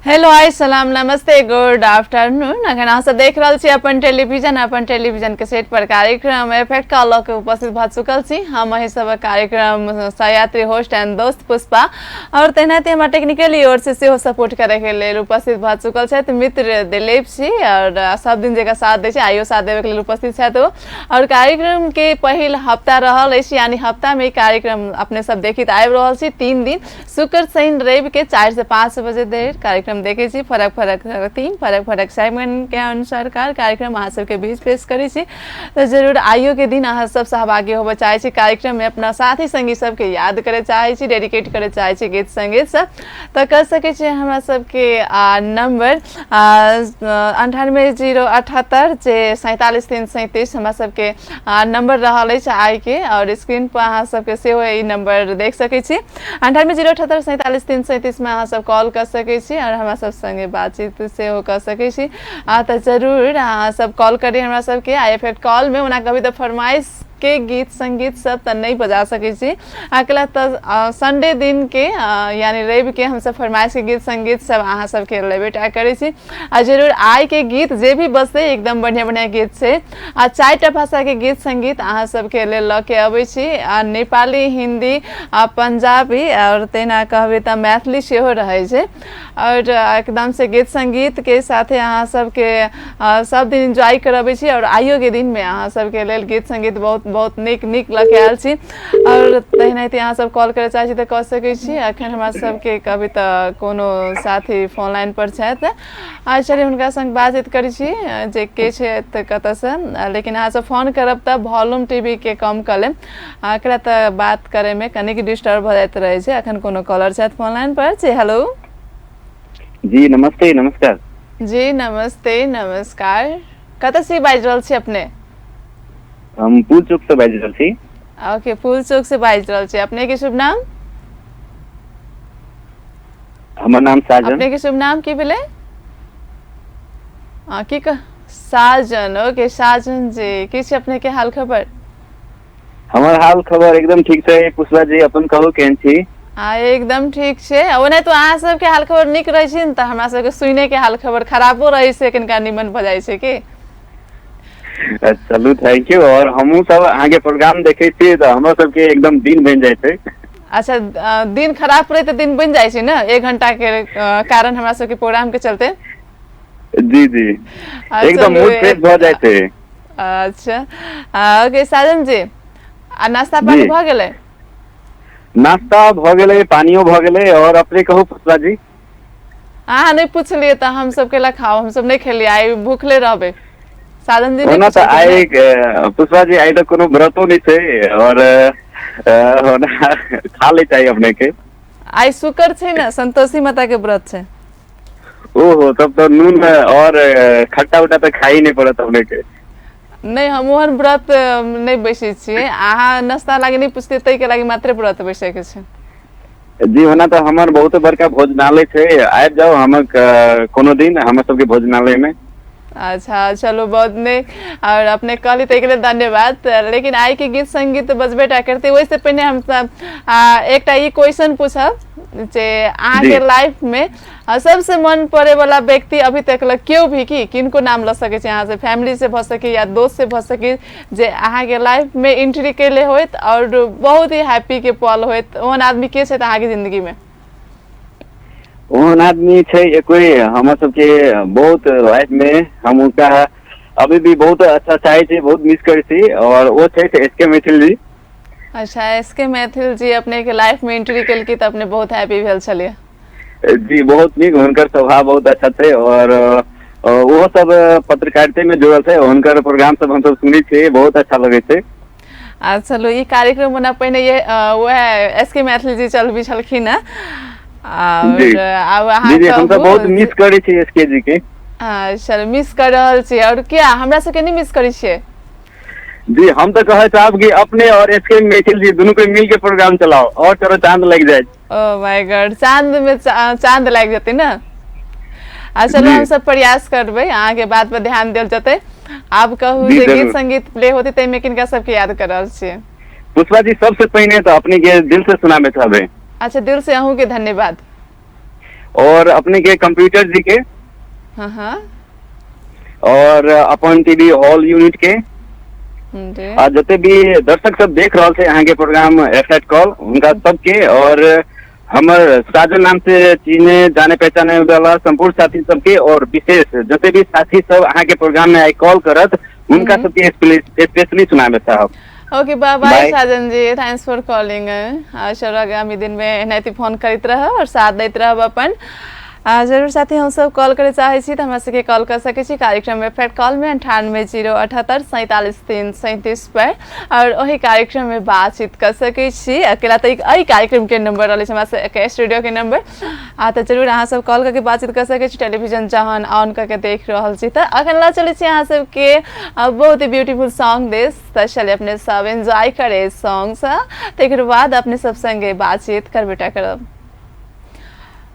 Hello hi सलाम नमस्ते good afternoon. अखन अहाँ सब देख रहल छी अपन टेलीविजन के सेट पर कार्यक्रम इफेक्ट का लऽ के उपस्थित भऽ चुकल छी। हम अही सब कार्यक्रम सहयात्री होस्ट एंड दोस्त पुष्पा और तेनाहिते हमरा टेक्निकली ओर से सेहो सपोर्ट करे के लेल उपस्थित भऽ चुकल छथि मित्र दिलीप जी और सब दिन जगह साथ दै छै आइयो साथ देवे के लेल उपस्थित छथि ओ। और कार्यक्रम के पहिल हफ्ता रहल अछि, यानी हफ्ता में कार्यक्रम अपने सब देखित आबि रहल छी। 3 दिन शुक्र शनि रवि के 4 से 5 बजे धरि कार्यक्रम देखे छी। फरक फरक तीन फरक फरक सेगमेंट के अनुसार कार्यक्रम अहाँ सबके बीच पेश करै छी। तऽ जरूर आइयो के दिन अहाँ सब सहभागी होबऽ चाहै छी कार्यक्रम में, अपना साथी संगी सबके याद करे चाहै छी, डेडिकेट करे चाहै छी गीत संगीत सब, तऽ कर सकै छी हमरा सबके नंबर 98 0 78 जे 47 3 37 हमरा सबके नंबर रहल अछि आइ के। और स्क्रीन पर अहाँ सबके सेहो ई नंबर देख सकै छी। 98 0 78 47 3 37 में अहाँ सब कॉल कर सकै छी और हमरा सब संगे बातचीत सेहो कर सकै छी। तऽ जरूर अहाँ सब कॉल करी हमरा सबके आई इफेक्ट कॉल में। ओना कभी तऽ फरमाइश के गीत संगीत सब तऽ नहीं बजा सकै छी, अकेला तऽ संडे दिन के यानी रवि के हमसब फरमाइश के गीत संगीत सब अहाँ सबके लेबे टा करै छी। आ जरूर आइ के गीत जे भी बजतै एकदम बढ़िया बढ़िया गीत छै। आ 4टा भाषा के गीत संगीत अहाँ सबके लेल लऽ के अबै छी। आ नेपाली, हिंदी, आ पंजाबी और तेना कहबै तऽ मैथिली सेहो रहै छै। और एकदम से गीत संगीत के साथे अहाँ सबके सब दिन एंजॉय करबै छी। और आइयो के दिन में अहाँ सबके लेल गीत संगीत बहुत बहुत नीक नीक लऽ के आयल छी। और तहिनाहिते अहाँ सब कॉल करय चाहै छी तऽ कऽ सकै छी। अखन हमरा सबके कभी तऽ कोनो साथी फोन लाइन पर छथि, आ चलिए हुनका संग बातचीत करै छी जे के छथि कतऽसँ। लेकिन अहाँ सब फोन करब तऽ वॉल्यूम टीवी के कम कऽ लेब, एकरा तऽ बात करैमे कनिक डिस्टर्ब भऽ जाइत रहै छै। अखन कोनो कॉलर छथि फोन लाइन पर जी। हेलो जी नमस्ते। नमस्कार जी नमस्ते नमस्कार। कतऽ से बाजि रहल छी अपने? हम पुल चौक से बाजि रहल छी। ओके, पुल चौक से बाजि रहल छी। अपने के शुभ नाम? हमर नाम साजन। अपने के शुभ नाम की भेलै? की कह साजन। ओके साजन जी, की छै अपने के हाल खबर? हमर हाल खबर एकदम ठीक छै पुष्पा जी, अपन कहू केहन छी? एकदम ठीक छै। ओना तो अहाँ सबके हाल खबर नीक रहै छै ने तऽ हमरा सबके सुने के हाल खबर खराबो रहै छै, कनिका निमन भऽ जाइ छै की। चलू thank you. और हमहूँ सब अहाँके प्रोग्राम देखै छी तऽ हमर सबके एकदम दिन बनि जाइ छै। अच्छा, दिन खराब रहै तऽ दिन बनि जाइ छै ने, 1 घंटा के कारण हमरा सबके प्रोग्राम के चलते। जी जी एकदम मूड फ्रेश भऽ जाइ छै। अच्छा ओके साजन जी, आ नाश्ता पानी भऽ गेलै? नाश्ता भऽ गेलै, पानियो भऽ गेलै। और अपने कहू पुष्पा जी? अहाँ नहि पुछलियै तऽ हम सब केला खाओ, हम सब नहि खेलियै, आइ भूखले रहबै। साजन जी ओना तऽ आइ पुष्पा जी आइ तऽ कोनो व्रतो नहि छै और ओना खा ले चाही अपने के। आइ शुक्र छै ने, संतोषी माता के व्रत छै। ओहो तब तऽ नून और खट्टा उट्टा तऽ खाइ नहि पड़त अपने के। नहि, हम ओहन व्रत नहि बैसै छियै। अहाँ नाश्ता लागि नहि पुछतियै ताहिके लागि मात्रे व्रत बैसैके छै। जी ओना तऽ हमर बहुत बड़का भोजनालय छै, आबि जाउ हमर कोनो दिन हमर सबके भोजनालय में। अच्छा चलू बहुत नीक, और अपने कहली ताहिके लेल धन्यवाद। लेकिन आइ के गीत संगीत बजबे टा करते, ओहिसँ पहिने हम सब एकटा ई क्वेश्चन पूछब जे अहाँके लाइफ में सबसे मन पड़े वाला व्यक्ति अभी तक लग केओ भी की किनको नाम लऽ सकै छी अहाँ से, फैमिली से भऽ सकै या दोस्त से भऽ सकै, जे अहाँके लाइफ में एंट्री केले होइत और बहुत ही हैप्पी के पल होइत, ओहन आदमी के छथि अहाँके जिंदगी में? ओहन आदमी छै कोई हमर सबके बहुत लाइफ में हम उनका अभी भी बहुत अच्छा चाहे छी, बहुत मिस करै छी, और वो छै एस के मैथिल जी। अच्छा एस के मैथिल जी अपने के लाइफ में एंट्री केलकी तऽ अपने बहुत हैप्पी भेल छलियै। जी बहुत नीक, हुनकर स्वभाव बहुत अच्छा छै और ओहो सब पत्रकारिता में जुड़ल छै, हुनकर प्रोग्राम सब हमसब सुनै छियै, बहुत अच्छा लगै छै। आ चलू ई कार्यक्रम ओना पहिने वएह एस के मैथिल जी चलबी छलखिन हँ। और आब अहाँ जी हमसब बहुत मिस करै छी एस के जी के। चलू मिस कर रहल छी। और किया हमरा सबके नहि मिस करै छियै? जी हम तऽ कहै चाहब कि अपने और एस के मैथिल जी दुनू कोई मिल के प्रोग्राम चलाओ और चलो चांद लग जाए। ओ my God, चांद में चांद लागि जेतै ने। आ चलू हम सब प्रयास करबै, अहाँके बात पर ध्यान देल जेतै। आब कहू जे गीत संगीत प्ले होतै ताहिमे किनका सबके याद कर रहल छियै? पुष्पा जी सबसे पहिने तऽ अपने के दिल से सुनाबे चाहबै। अच्छा दिल से अहूँ के धन्यवाद। और अपने के कंप्यूटर जी के हाँ हाँ और अपन टीवी हॉल यूनिट के जी आ जते भी दर्शक सब देख रहल छै अहाँ के प्रोग्राम एफएट कॉल हुनका सबके और हमर साजन नाम से चिने जाने पहचाने वाला संपूर्ण साथी सबके और विशेष जते भी साथी सब अहाँ के प्रोग्राम में I call करत हुनका सबके स्पेशली सुनाबे साहब। Okay, bye bye bye. Sajan ji, thanks for calling. और आगामी दिन में एनाहिते फोन करैत रहब और साथ दैत रहब अपन। जरूर साथी हम सब कॉल करे चाहे छी तऽ हमरा सबके कॉल कर सकै छी कार्यक्रम में फेर कॉल में 98 078 47 3 37 पर और ओही कार्यक्रम में बातचीत कर सकै छी। अकेला तऽ एहि कार्यक्रम के नंबर रहलै हमरा सबके स्टूडियो के नंबर आ तऽ जरूर अहाँ सब कॉल करके बातचीत कर सकै छी। टेलीविजन जहन ऑन करके देख रहल छी तऽ अखन लऽ चलै छी अहाँ सबके बहुत ही ब्यूटीफुल सॉन्ग देस। तऽ चलिए अपने सब एंजॉय करे सॉन्ग से, तकर बाद अपने सब संगे बातचीत करबेटा करब।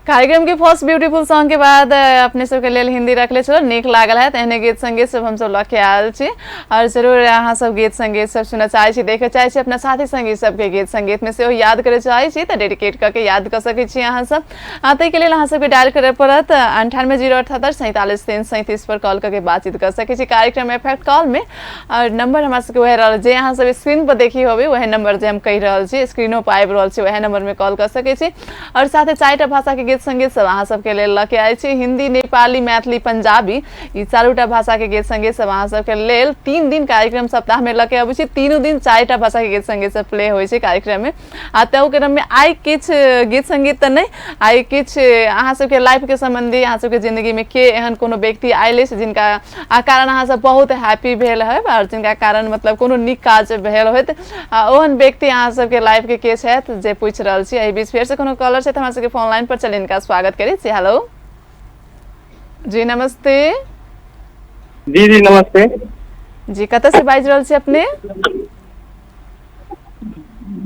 कार्यक्रम के फर्स्ट ब्यूटीफुल सॉन्ग के बाद अपने सबके लेल हिंदी रखले छलो, नीक लागल है एहने गीत संगीत सब हमसब लऽ के आयल छी और जरूर अहाँ सब गीत संगीत सब सुनऽ चाहै छी, देखऽ चाहै छी अपना साथी संगीत सबके गीत संगीत में सेहो याद करे चाहै छी तऽ डेडिकेट कऽ के याद कऽ सकै छी अहाँ सब। ताहिके लेल अहाँ सबके डायल करय पड़त 98 078 47 3 37 पर कॉल करके बातचीत कर सकै छी कार्यक्रम एफेक्ट कॉल में। और नंबर हमरा सबके वएह रहल जे अहाँ सब स्क्रीन पर देखी होबै, वएह नंबर जे हम कहि रहल छी स्क्रीनो पर आबि रहल छी, वएह नंबर में कॉल कर सकै छी। और साथे चारिटा भाषा के गीत संगीत सब अहाँ सबके लेल लऽ के आयल छी, हिंदी, नेपाली, मैथिली, पंजाबी, ई चारूटा भाषा के गीत संगीत सब अहाँ सबके लेल 3 दिन कार्यक्रम सप्ताह में लऽ के अबै छी। तीनों दिन चारिटा भाषा के गीत संगीत सब प्ले होइ छै कार्यक्रम में। आ ताहू क्रम में आइ किछु गीत संगीत तऽ नहि, आइ किछु अहाँ सबके लाइफ के संबंधी अहाँ सबके जिंदगी में के एहन कोनो व्यक्ति आयल अछि जिनका कारण अहाँ सब बहुत हैप्पी भेल होयब और जिनका कारण मतलब कोनो नीक काज भेल होयत, ओहन व्यक्ति अहाँ सबके लाइफ के छथि जे पूछि रहल छी। एहि बीच फेर से कोनो कॉलर छथि हमरा सबके फोन लाइन पर, चलि हिनका स्वागत करै छी। हेलो जी, नमस्ते। जी जी नमस्ते जी। कतऽ से बाजि रहल छी अपने?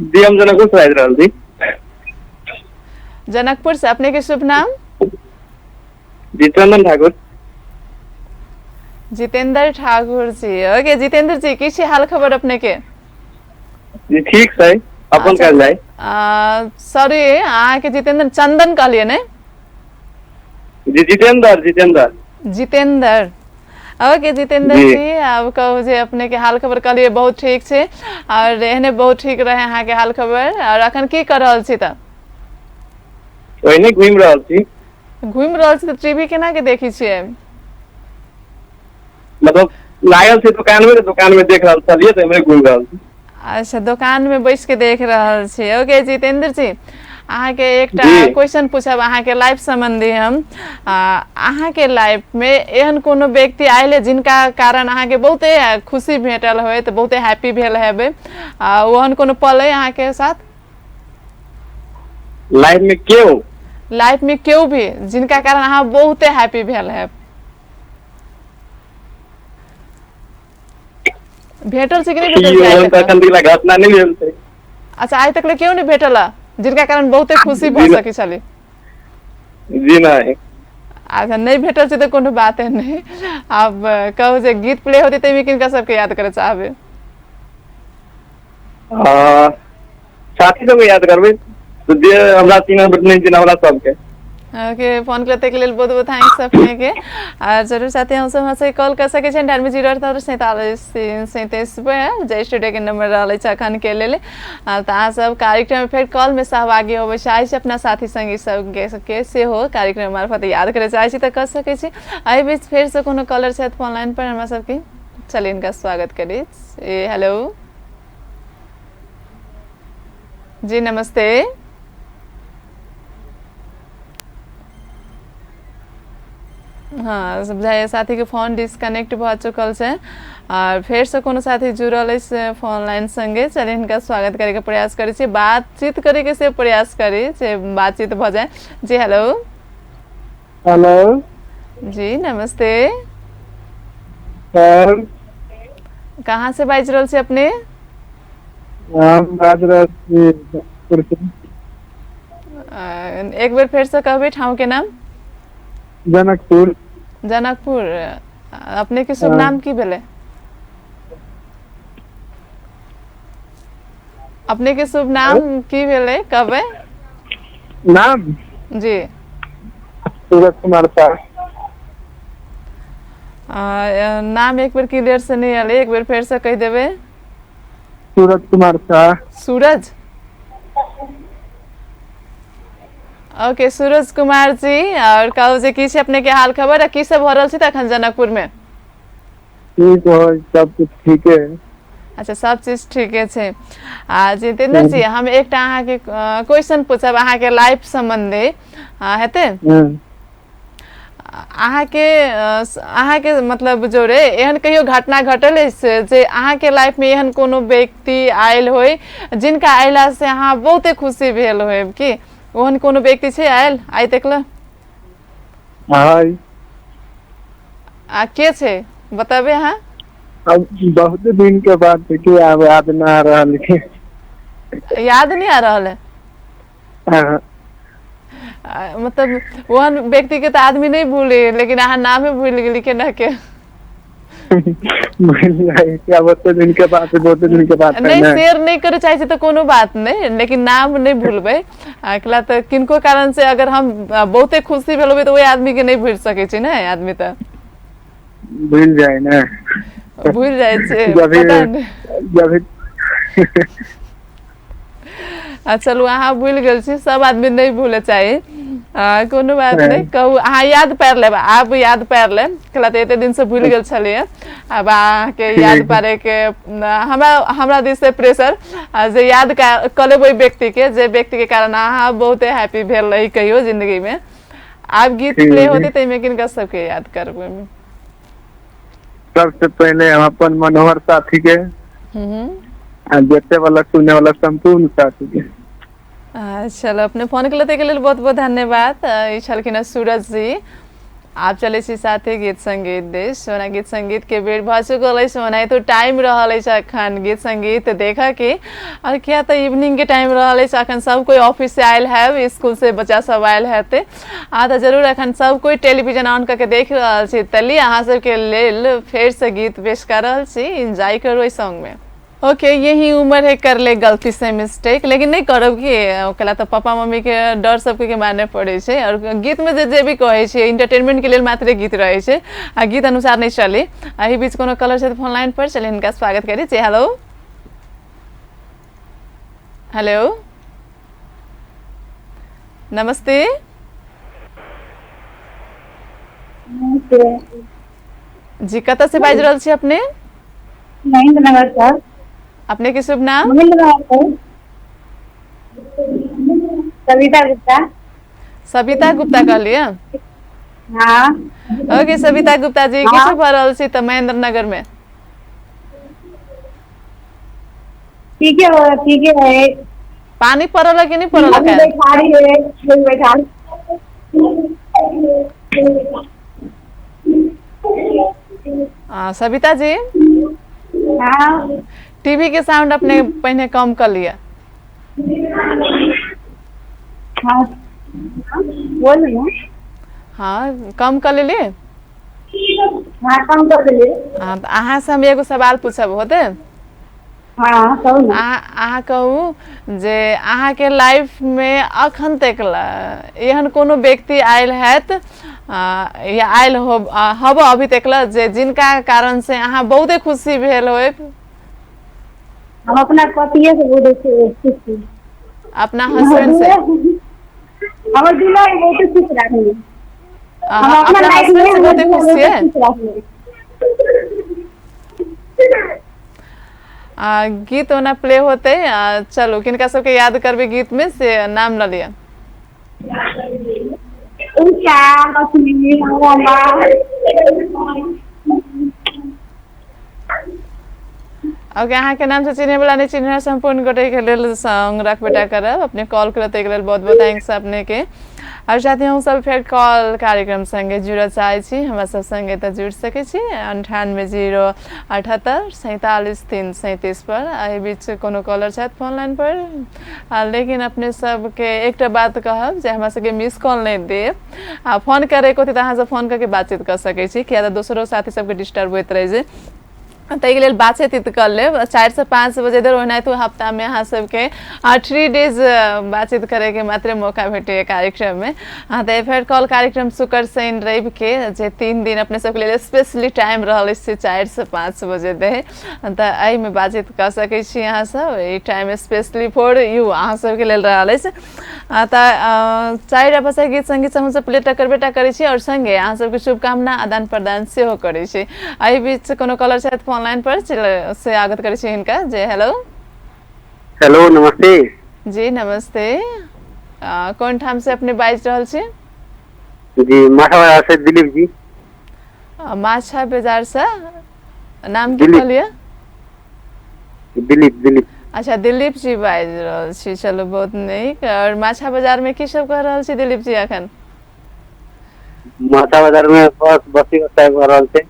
जी हम जनकपुर से बाजि रहल छी। जनकपुर से। अपने के शुभ नाम? जी चंदन ठाकुर। जितेंद्र ठाकुर जी, ओके जितेंद्र जी, की छै हाल खबर अपने के? जी ठीक छै, अपन कहल जाय। सॉरी, अहाँके जितेंद्र चंदन कहलियै ने? जी जितेंद्र, जितेंद्र। जितेंद्र, ओके जितेंद्र जी, आब कहू जे अपने के हाल खबर। कहलियै बहुत ठीक छै और एहने बहुत ठीक रहे अहाँके हाल खबर। और अखन की कर रहल छी तऽ? ओहिने घुमि रहल छी। घुमि रहल छी तऽ टीवी केना के देखै छियै? मतलब लागल छै दुकान में, दुकान में देख रहल छलियै तऽ एम्हरे घुमि रहल छी। अच्छा, दुकान में बैस के देख रहल छी। ओके जितेंद्र जी, अहाँके एकटा क्वेश्चन पूछब अहाँके लाइफ संबंधी हम। अहाँके लाइफ में एहन कोनो व्यक्ति आयल है जिनका कारण अहाँके बहुते खुशी भेटल होयत, बहुते हैप्पी भेल हेबै, ओहन कोनो पल है अहाँके साथ? लाइफ में केओ? लाइफ में केओ भी जिनका कारण अहाँ बहुते हैप्पी भेल है, भेटल छै कि नहि भेटल छै? एहन तऽ एखन तक घटना नहि भेल छै। अच्छा, आइ तक ले केओ नहि भेटल जिनका कारण बहुते खुशी भऽ सकै छलै? जी नहि। अच्छा, नहि भेटल छै तऽ कोनो बात नहि। आब कहू जे गीत प्ले होतै ताहिमे किनका सबके याद करऽ चाहबै? साथी सबके याद करबै जे हमरा चिन्ह नहि चिन्ह हमरा सबके। ओके, फोन करते के लेल बहुत बहुत thanks अपने के। और जरूर साथी हम सब से कॉल कर सके छी 98 078 47 3 37 पर, जे स्टूडियो के नंबर रहल अछि अखन के लेल। तऽ अहाँ सब कार्यक्रम में फेर कॉल में सहभागी होबै चाहै छी, अपना साथी संगी सबके के सेहो कार्यक्रम मार्फत याद करे चाहै छी तऽ कर सकै छी। एहि बीच फेर से कोनो कॉलर छथि फोन लाइन पर हमरा सबके, चलिए इनका स्वागत करी। हेलो जी, नमस्ते। हाँ, बुझाइए साथी के फोन डिस्कनेक्ट भऽ चुकल छै और फेर से कोनो साथी जुड़ल अछि फोन लाइन संगे, चलिए हिनका स्वागत करे के प्रयास करै छी, बातचीत करे के से प्रयास करी से बातचीत भऽ जाए। जी हेलो। हेलो जी, नमस्ते। सर। कहाँ से बाजि रहल छी अपने? हम बाजि रहल छी जनकपुर से। एक बेर फेर से कहबै ठाउँ के नाम? जनकपुर। जनकपुर। अपने के शुभ नाम की भेलै? अपने के शुभ नाम की भेलै कहबै? नाम? जी। सूरज कुमार शाह। नाम एक बेर क्लियर से नहीं आले, एक बेर फेर से कहि देबै। सूरज कुमार शाह। सूरज, ओके सूरज कुमार जी, और कहू जे की छै अपने के हाल खबर आ की सब भऽ रहल छै तखन जनकपुर में? ठीक हो, सब कुछ ठीके है। अच्छा, सब चीज ठीके छै। आ जितेंद्र जी, हम एकटा अहाँके क्वेश्चन पूछब अहाँके लाइफ सम्बन्धी, हेतै? अहाँके मतलब जोरे एहन कहियो घटना घटल अछि जे अहाँके लाइफ में एहन कोनो व्यक्ति आयल होय जिनका अयला से अहाँ बहुते खुशी भेल होय, की ओहन कोनो व्यक्ति छै आयल आइ तक ल? हाँ। आ के छै बतेबै अहाँ? अब बहुत दिन के बाद देखिए, अब याद न आ रहल है। याद नहीं आ रहल है? हाँ। मतलब ओहन व्यक्ति के तऽ आदमी नहीं भूले, लेकिन अहाँ नामे भूल गेली, केना के? भूल जाए क्या, बहुत दिन के बाद, बहुत दिन के बाद है नहीं ना। शेयर नहीं करे चाहे छी तऽ कोनो बात नहीं, लेकिन नाम नहीं भूलबै। एकला तऽ किनको कारण से अगर हम बहुते खुशी भेल होबै तऽ ओहि आदमी के नहीं भूल सकै छी ने, आदमी तऽ भूल जाए ना, भूल जाइ छै। जब पता नहीं। जब आ चलू, अहाँ भूलि गेल छी, सब आदमी नहीं भूले चाही। कोनो बात नहीं, कहू अहाँ याद पारि लेब, आब याद पारि लेब, कहला तऽ एते दिन से भूलि गेल छलियै, आब अहाँके याद पारे के हमरा हमरा दिस से प्रेशर जे याद कऽ लेब ओहि व्यक्ति के जे व्यक्ति के कारण अहाँ बहुते हैप्पी भेल रही कहियो जिंदगी में। आब गीत प्ले होते ताहिमे किनका सबके याद करबै? सबसे पहले हम अपन मनोहर साथी के आ देखे वाला सुने वाला संपूर्ण साथी के। चलो, अपने फोन के के लेल बहुत बहुत धन्यवाद। ई छलखिन हँ सूरज जी। आब चलै छी साथे गीत संगीत देश। ओना गीत संगीत के बेर भऽ चुकल अछि, ओनाहितो टाइम रहल अछि अखन गीत संगीत देखऽ के, और किया तऽ इवनिंग के टाइम रहल अछि, अखन सब कोई ऑफिस से आयल हैब, स्कूल से बच्चा सब आयल हेतै, आ तऽ जरूर अखन सब कोई टेलीविजन ऑन करके देख रहल छी। तली अहाँ सबके लेल फेर से गीत पेश कर रहल छी, एंजॉय करू एहि सॉन्ग में। ओके, यही उम्र है कर ले गलती से मिस्टेक, लेकिन नहीं करब कि ओकरा तऽ पापा मम्मी के डर सबके के माने पड़ै छै। और गीत में जे जे भी कहै छै इंटरटेनमेंट के लेल मात्रे गीत रहै छै, आ गीत अनुसार नहीं चली। एहि बीच कोनो कलर छै फोन लाइन पर, चलिए हिनका स्वागत करी छी। हेलो हेलो, नमस्ते जी, कतऽ से बाजि रहल छी अपने? महेंद्र नगर सर। अपने के शुभ नाम? महेंद्र नगर सर। सविता गुप्ता। सविता गुप्ता कहलिए? हाँ। ओके सविता गुप्ता जी, की सब भऽ रहल छी तऽ महेंद्र नगर में? ठीक है, ठीक है। पानी पड़ल है कि नहीं पड़ल है? बैठारी है, बैठारी। सविता जी। हाँ। टीवी के साउंड अपने पहले कम कर लिया। हाँ बोल ना। हाँ कम कर लेलिए? हाँ कम कर लेलिए। हाँ, तो अहाँ से हम एगो सवाल पूछब होते? हाँ कहू ना। अहाँ कहू जे अहाँ के लाइफ में अखन तक एहन कोनो व्यक्ति आयल हैत या आयल हो हब अभी तक ला जे जिनका कारण से अहाँ बहुते खुशी भेल होय? हम अपना पतिये से बहुत खुश छी। अपना हस्बैंड से? हमर दूल्हा के बहुत खुश राखली। हम अपना अपना लाइफ हस्बैंड में से बहुते खुश छियै? खुश राखली। गीत ओना प्ले होते, चलू किनका सबके याद करबै गीत में से नाम ल लिअ। उषा, लक्ष्मी, रमा। ओके, अहाँ के नाम से चिन्हे वाला नहीं चिन्ह संपूर्ण गोटे के लेल संग रखबेटा करब। अपने कॉल करत के लेल बहुत बहुत thanks अपने के। और साथ ही हम सब फेर कॉल कार्यक्रम संगे जुड़ऽ चाहै छी, हमरा सब संगे तऽ जुड़ि सकै छी 98 0 78 47 3 37 पर। एहि बीच कोनो कॉलर छथि फोन लाइन पर, लेकिन अपने सबके एकटा बात कहब जे हमरा सबके मिस कॉल नहि देब, आ फोन करैके होतै तऽ अहाँ सब फोन करके बातचीत कऽ सकै छी, किया तऽ दोसरो साथी सबके डिस्टर्ब होइत रहै छै। ताहिके लेल बातचीत कर लेब। 4 से 5 बजे धरि ओनाहितो हफ्तामे अहाँ सबके 3 डेज बातचीत करैके मात्र मौका भेटैए कार्यक्रममे। तऽ फेर कॉल कार्यक्रम शुक्र शनि रवि के जे 3 दिन अपने सबके लेल स्पेशली टाइम रहल अछि से 4 से 5 बजे धरि, तऽ एहिमे बातचीत कऽ सकै छी अहाँ सब। ई टाइम स्पेशली फॉर यू अहाँ सबके लेल रहल अछि। तऽ 4 भाषा गीत सङ्गीत सब हमसब प्ले करबे टा करै छी और सङ्गे अहाँ सबके शुभकामना आदान प्रदान सेहो करै छी। एहि बीच कोनो कॉलर छथि फोन लाइन पर स्वागत करै छी हिनका जे। हेलो हेलो, नमस्ते जी। नमस्ते, कोन ठाम से अपने बाजि रहल छी? जी, माछा बाजार से दिलीप जी। माछा बाजार से, नाम की कहलियै? दिलीप। दिलीप। अच्छा, दिलीप जी बाजि रहल छी, चलू बहुत नीक। और माछा बाजार में की सब कह रहल छी दिलीप जी अखन? माछा बाजार में बस बसी व्यवसाय भऽ रहल छै।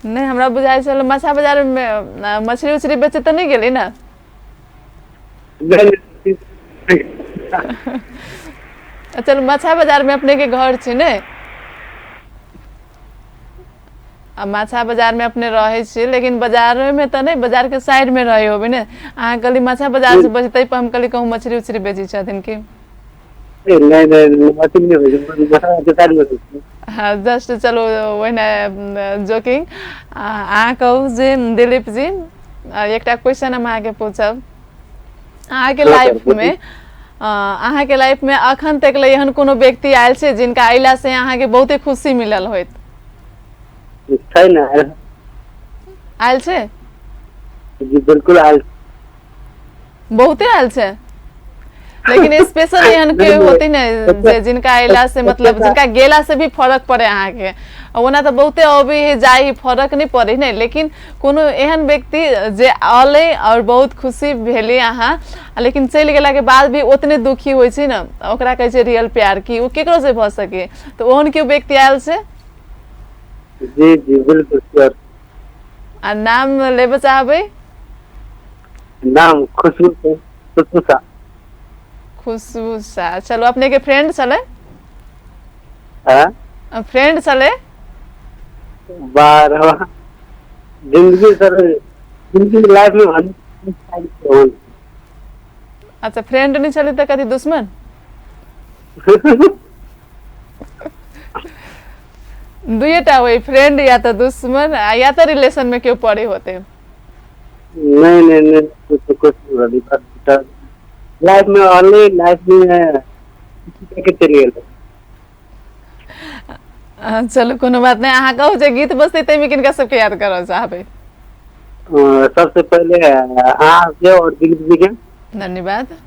नहि, हमरा बुझाइ छल माछा बाजार में मछली उछली बेचे तऽ नहि गेली ने? चलू, माछा बाजार में अपने के घर छै ने? आ माछा बाजार में अपने रहै छी, लेकिन बाजार में तऽ नहि, बाजार के साइड में रहै होबै ने? अहाँ कहली माछा बाजार से बजतै पर हम कहली कहूँ मछली उछली बेचै छथिन की। नहि नहि, मछली नहि होइ छै, माछा के साइड में रहै छै। हाँ, जस्ट चलू ओहिना जोकिंग। अहाँ कहू जे दिलीप जी, एकटा क्वेश्चन हम अहाँके पूछब। अहाँके हाँ सर, लाइफ में पूछू। अहाँके लाइफ में अखन तक ले एहन कोनो व्यक्ति आयल छै जिनका अयला से अहाँके बहुते खुशी मिलल होइत? छै ने। आयल छै? जी बिल्कुल आयल। बहुते आयल छै, लेकिन स्पेशल एहन के नहीं, होते ने जे जिनका अयला से मतलब जिनका गेला से भी फरक पड़े अहाँके? ओना तऽ बहुते अबै है जाइ है, फरक नहि पड़े ने, लेकिन कोनो एहन व्यक्ति जे अलै और बहुत खुशी भेली अहाँ, लेकिन चलि गेला के बाद भी ओतने दुखी होइ छै ने, ओकरा कहै छै रियल प्यार, की ओ केकरो से भऽ सके, तऽ ओहन केओ व्यक्ति आयल छै? जी जी बिल्कुल, श्योर। आ नाम लेबऽ चाहबै? नाम खुशबू, खुशबू सा। खुशबू सा, चलू अपने के फ्रेंड छलै? हाँ। फ्रेंड छलै? बारह जिंदगी सर, जिंदगी लाइफ में भन्। अच्छा, फ्रेंड नहि छलै तऽ कथी, दुश्मन? दुएटा होइ, फ्रेंड या तऽ दुश्मन आ या तऽ रिलेशन में केओ पड़े होते। नहीं नहीं नहीं, कुछ कुछ नहीं, बस लाइफ में ऑनली लाइफ में के चलिए। चलू कोनो बात नहि। अहाँ कहू जे गीत बजतै ताहिमे किनका सबके याद करऽ चाहबै? सबसे पहले अहाँ के और दिलीप जी के। धन्यवाद।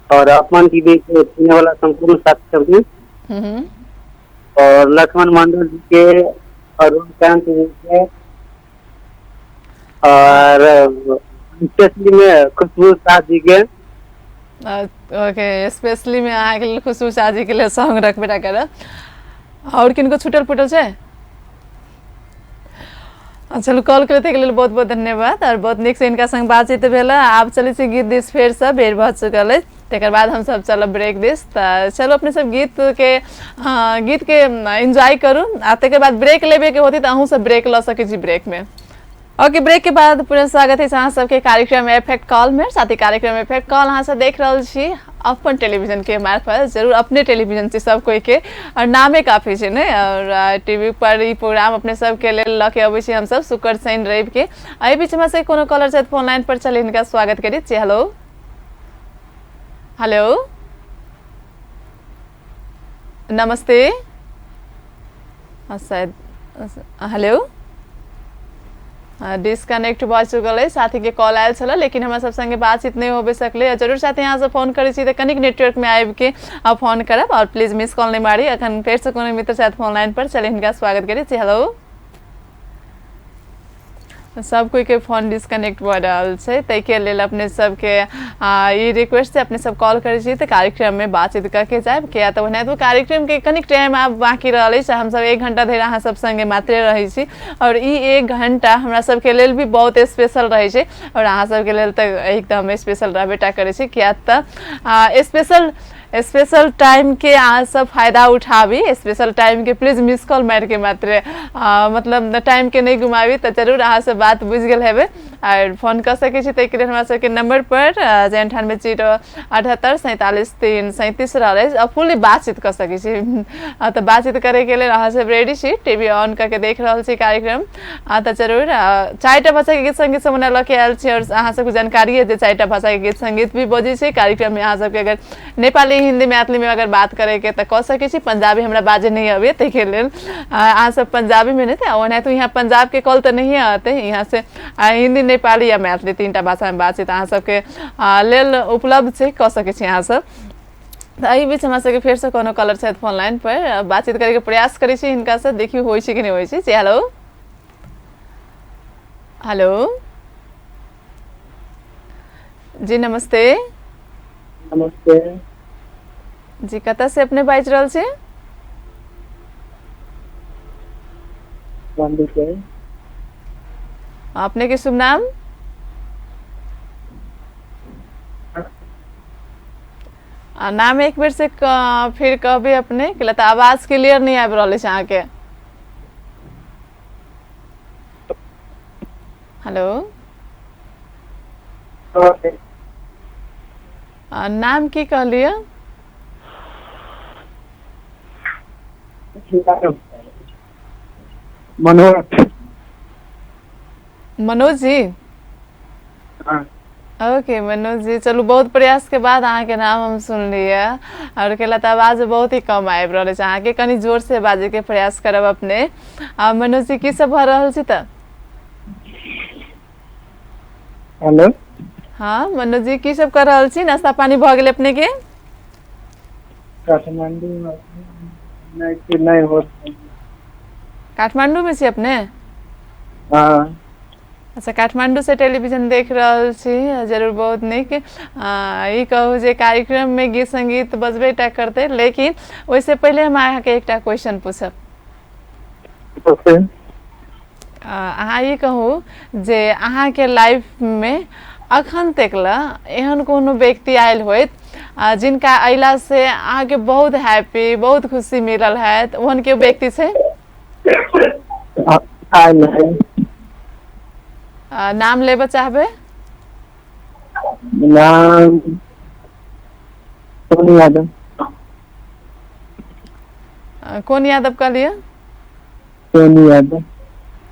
और अपन टीवी के सुनने वाला संपूर्ण साथी सबके और लक्ष्मण मंडल जी के, अरुण कांत जी के और स्पेशली में खुशबू शाह जी के। ओके, स्पेशली में अहाँके लेल खुशबू शाह जी के लेल सॉन्ग रखबे टा करब। और किनको छूटल फूटल छै? चलू, कॉल करे के लेल बहुत बहुत धन्यवाद और बहुत नीक से इनका संग बातचीत भेल। आब चलै छी गीत दिस, फेरसँ बेर भऽ चुकल अछि, तकर बाद हमसब चलब ब्रेक दिस। तऽ चलू अपने सब गीत के एंजॉय करू आ तकर बाद ब्रेक लेबे के होती तऽ अहूँ सब ब्रेक लऽ सकै छी ब्रेक में। ओके, ब्रेक के बाद पुनः स्वागत है अहाँ सबके कार्यक्रम इफेक्ट कॉल में। साथ ही कार्यक्रम इफेक्ट कॉल अहाँ सब देख रहल छी अपन टेलीविजन के मार्फत। जरूर अपने टेलीविजन से सब कोई के और नामे काफी छै ने, और टीवी पर ई प्रोग्राम अपने सबके लेल लऽ के अबै छी हमसब शुक्र शनि रवि के। एहि बीच में से कोनो कॉलर छथि फोन लाइन पर, चलि हिनका स्वागत करी छी। हेलो हेलो, नमस्ते। शायद हेलो डिस्कनेक्ट भऽ चुकल अछि। साथीके कॉल आयल छलै, लेकिन हमरा सब संगे बातचीत नहि होबे सकलै। जरूर साथी, अहाँ सब फोन करै छी तऽ कनिक नेटवर्कमे आबिके फोन करब और प्लीज मिस कॉल नहि मारी। अखन फेरसँ कोनो मित्र छथि फोन लाइन पर, चलि हिनका स्वागत करै छी। हेलो। सब कोई के फोन डिस्कनेक्ट भऽ रहल छै, ताहिके लेल अपने सबके ई रिक्वेस्ट छै, अपने सब कॉल करै छी तऽ कार्यक्रममे बातचीत कऽ जायब, किया तऽ ओनाहितो कार्यक्रमके कनिक टाइम आब बाँकी रहल अछि। हमसब 1 घंटा धरि अहाँ सब संगे मात्रे रहै छी और ई 1 घंटा हमरा सबके लेल भी बहुत स्पेशल रहै छै और अहाँ सबके लेल तऽ एकदम स्पेशल रहबे टा करै छै, किया तऽ स्पेशल स्पेशल टाइम के अहाँ सब फायदा उठाबी, स्पेशल टाइम के प्लीज मिस कॉल मारि के मात्र मतलब टाइम के नहि गुमाबी। तऽ जरूर अहाँ सब बात बुझि गेल हेबै और फोन कऽ सकै छी ताहिके लेल हमरा सबके नंबर पर जे 98 0 78 47 3 37 रहल अछि आ फुल्ली बातचीत कऽ सकै छी। तऽ बातचीत करैके लेल अहाँ सब रेडी छी, टीवी ऑन कऽ के देख रहल छी कार्यक्रम। तऽ जरूर 4टा भाषा के गीत संगीत सब लऽ के आयल छी और अहाँ सबके जानकारी है जे 4टा भाषा के गीत संगीत भी बजै छै कार्यक्रम में। अहाँ सबके अगर नेपाली, हिंदी, मैथिली में अगर बात करैके तऽ कऽ सकै छी। पंजाबी हमरा बाजे नहि अबैए ताहिके लेल अहाँ सब पंजाबी में नहीं तऽ ओनाहितो यहाँ पंजाब के कॉल तऽ नहिए अतै, यहाँ से हिंदी, नेपाली या मैथिली 3टा भाषा में बातचीत अहाँ सबके लेल उपलब्ध छै, कऽ सकै छी अहाँ सब। तऽ एहि बीच हमरा सबके फेरसँ कोनो कॉलर छथि फोन लाइन पर, बातचीत करैके प्रयास करै छी हिनकासँ, देखियौ होइ छै कि नहि होइ छै। जी हेलो, हेलो जी नमस्ते। नमस्ते जी, कतऽ से अपने बाजि रहल छी? से। अपने के शुभ नाम? नाम एक बेर से फिर कहबे अपने कि लता आवाज क्लियर नहीं आबि रहल अछि अहाँके। हेलो, नाम की कहलियै? मनोज। मनोज जी, ओके मनोज जी, चलू बहुत प्रयास के बाद अहाँके नाम हम सुनलियै और केला तऽ आवाज बहुत ही कम आबि रहल अछि अहाँके, कनि जोर से बाजै के प्रयास करब अपने। मनोज जी की सब भऽ रहल छै तऽ? हेलो, हाँ मनोज जी की सब कर रहल छी? नाश्ता पानी भऽ गेलै अपने के? काठमांडू नहीं हो। काठमांडू में छी अपने? हाँ। अच्छा, काठमांडू से टेलीविजन देख रहल छी, जरूर बहुत नीक। ई कहू जे कार्यक्रम में गीत संगीत बजबे टा करतै, लेकिन ओहिसँ पहिले हम अहाँके एकटा क्वेश्चन पूछब। अहाँ ई कहू जे अहाँके लाइफ में अखन तक ला एहन कोनो व्यक्ति आयल होइत जिनका अयला से अहाँके बहुत हैप्पी, बहुत खुशी मिलल हैत, ओहन केओ व्यक्ति छै? आयल है। नाम लेबऽ चाहबै? नाम सोनू यादव। कोन यादव कहलियै? सोनू यादव।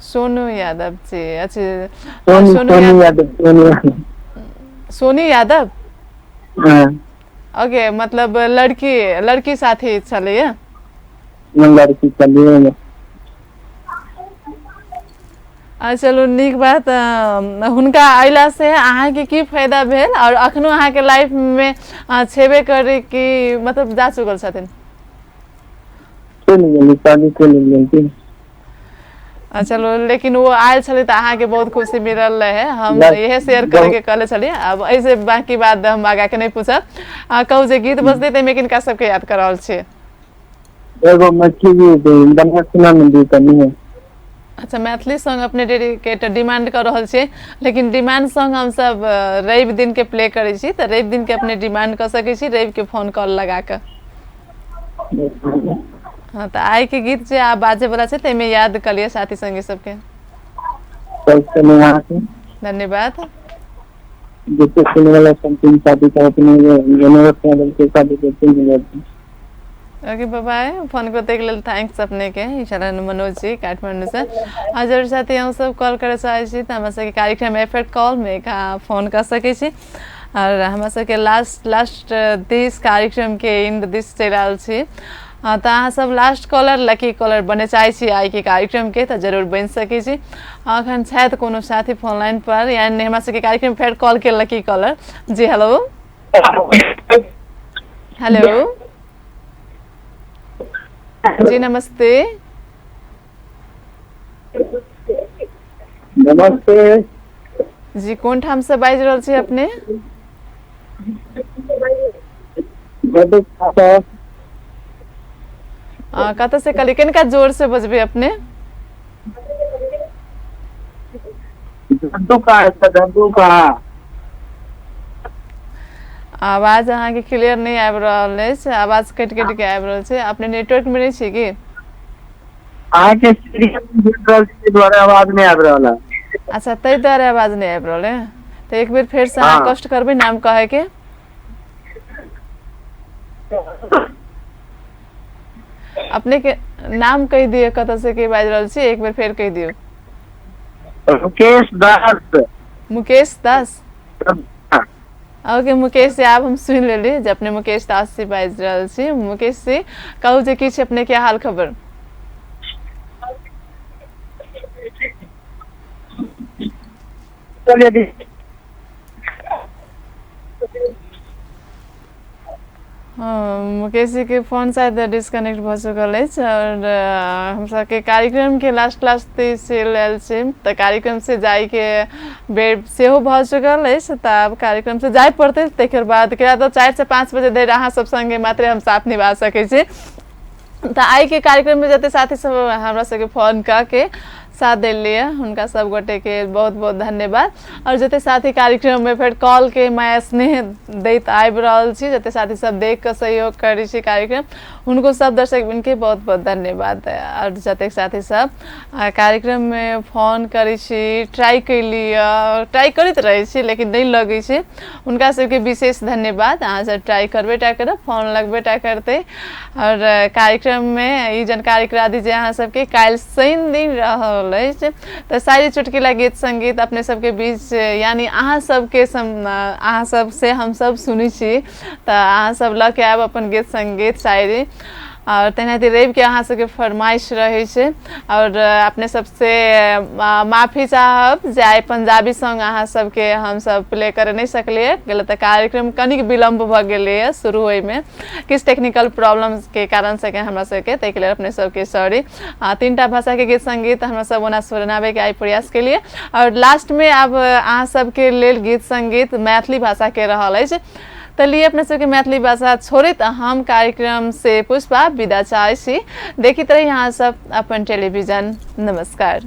सोनू यादव जी, अच्छा सोनू यादव। सोनू यादव, हाँ। ओके, मतलब लड़की लड़की साथी छलैया? लड़की छलियै। चलू नीक बात। हुनका अयला से अहाँके की फायदा भेल और अखनो अहाँके लाइफ में छेबे करै कि मतलब जा चुकल छथिन? चलि गेली, शादी चलि गेली। चलो, लेकिन वो आयल छलै तऽ अहाँके बहुत खुशी मिलल रहे, हम इहे शेयर करैके कहले छलियै। अब एहिसे बाकी बात हम आगाँ के नहि पूछब। कहू जे गीत बजतै ताहिमे किनका सबके याद कर रहल छियै? एगो मैथिली गीत बढ़िआँ सुना ने दी तनी। अच्छा, मैथिली सॉन्ग अपने डेडिकेट डिमांड कर रहल छियै, लेकिन डिमांड सॉन्ग हमसब रवि दिन के प्ले करै छी, तऽ रवि दिन के अपने डिमांड कऽ सकै छी रवि के फोन कॉल लगा कऽ। हाँ, तऽ आइ के गीत जे आब बाजे वाला छै ताहिमे याद कऽ लिअ साथी संगी सबके। धन्यवाद। जते सुने वाला संपूर्ण साथी सब अपने शादी। ओके बाय, फोन को ताहिके लेल thanks अपने के शरण मनोज जी काठमांडू से। आ जरूर साथी अहाँ सब कॉल करऽ चाहै छी तऽ हमरा सबके कार्यक्रम एफेक्ट कॉल में फोन कऽ सकै छी। और हमरा सबके लास्ट लास्ट this कार्यक्रम के एंड this चलि रहल छी, तऽ अहाँ सब लास्ट कॉलर लकी कॉलर बने चाहै छी आइ के कार्यक्रम के तऽ जरूर बनि सकै छी। अखन छथि कोनो साथी फोन लाइन पर, यानी हमरा सबके कार्यक्रम फेर कॉल के लकी कॉलर जी। हेलो, हेलो जी नमस्ते। नमस्ते जी, कोन ठाम से बाजि रहल छी अपने? कतऽ से कहलियै? कनिका जोर से बजबै अपने। आवाज अहाँके क्लियर नहि आबि रहल अछि, आवाज कटि कटि के आबि रहल छै। अपने नेटवर्क मे नहि छी की? अहाँके सीरियल देख रहल छी, ताहि दुआरे आवाज नहि आबि रहल है। अच्छा, ताहि दुआरे आवाज नहि आबि रहल है। तऽ एक बेर फेरसँ अहाँ कष्ट करबै नाम कहैके? अपने के नाम कहि दियौ, कतऽ से के बाजि रहल छी, एक बेर फेर कहि दियौ। मुकेश दास। मुकेश दास। ओके मुकेश जी, आब हम सुनि लेली जे अपने मुकेश दास जी बाजि रहल छी। मुकेश जी, कहू जे की छै अपने के हाल खबर? हँ, मुकेश जी के फोन शायद डिस्कनेक्ट भऽ चुकल अछि। आओर हमसभके कार्यक्रमके लास्ट लास्ट चलि आयल छी, तऽ कार्यक्रम से जाइके बेर सेहो भऽ चुकल अछि, तऽ आब कार्यक्रम से जाय पड़तै। ताहिके बाद किया तऽ 4 से 5 बजे धरि अहाँ सब संगे मात्रे हम साथ निभा सकै छी। तऽ आइके कार्यक्रममे जते साथी सब हमरा सबके फोन कऽ के साथ देलियै, हुनका सब गोटेके बहुत बहुत धन्यवाद। आओर जते साथी कार्यक्रममे फेर कॉलके माया स्नेह दैत आबि रहल छी, जते साथी सब देख कऽ सहयोग करै छी कार्यक्रम, हुनको सब दर्शक के बहुत बहुत धन्यवाद। आओर जतेक साथी सब कार्यक्रममे फोन करै छी, ट्राई कैली, ट्राई करैत रहै छी लेकिन नहि लगै छै, हुनका सबके विशेष धन्यवाद। अहाँ सब ट्राई करबे टा करब, फोन लगबे टा करतै। आओर कार्यक्रममे ई जानकारी करा दी जे अहाँ सबके काल्हि शनि दिन रहल अछि, तऽ सारी चुटकिला गीत संगीत अपने सबके बीच, यानी अहाँ सबके अहाँ सबसे हमसब सुनै छी, तऽ अहाँ सब लऽ के आयब अपन गीत संगीत शायरी। आओर तेनाहिते रविके अहाँ सबके फरमाइश रहै छै। आओर अपने सबसे माफी चाहब जे आइ पंजाबी सॉन्ग अहाँ सबके हमसब प्ले करे नहि सकलियै गेलै, तऽ कार्यक्रम कनिक विलम्ब भऽ गेलैए शुरू होइमे, किछु टेक्निकल प्रॉब्लम्सके कारण से हमरा सबके, ताहिके लेल अपने सबके सॉरी। 3टा भाषाके गीत संगीत हमरा सब ओना सुनाबैके आइ प्रयास केलियै। आओर लास्टमे आब अहाँ सबके लेल गीत संगीत मैथिली भाषाके रहल अछि, तऽ लिए अपने सबके मैथिली भाषा छोड़ैत हम कार्यक्रम से पुष्पा विदा चाहै छी। देखैत रही अहाँ सब अपन टेलीविजन। नमस्कार।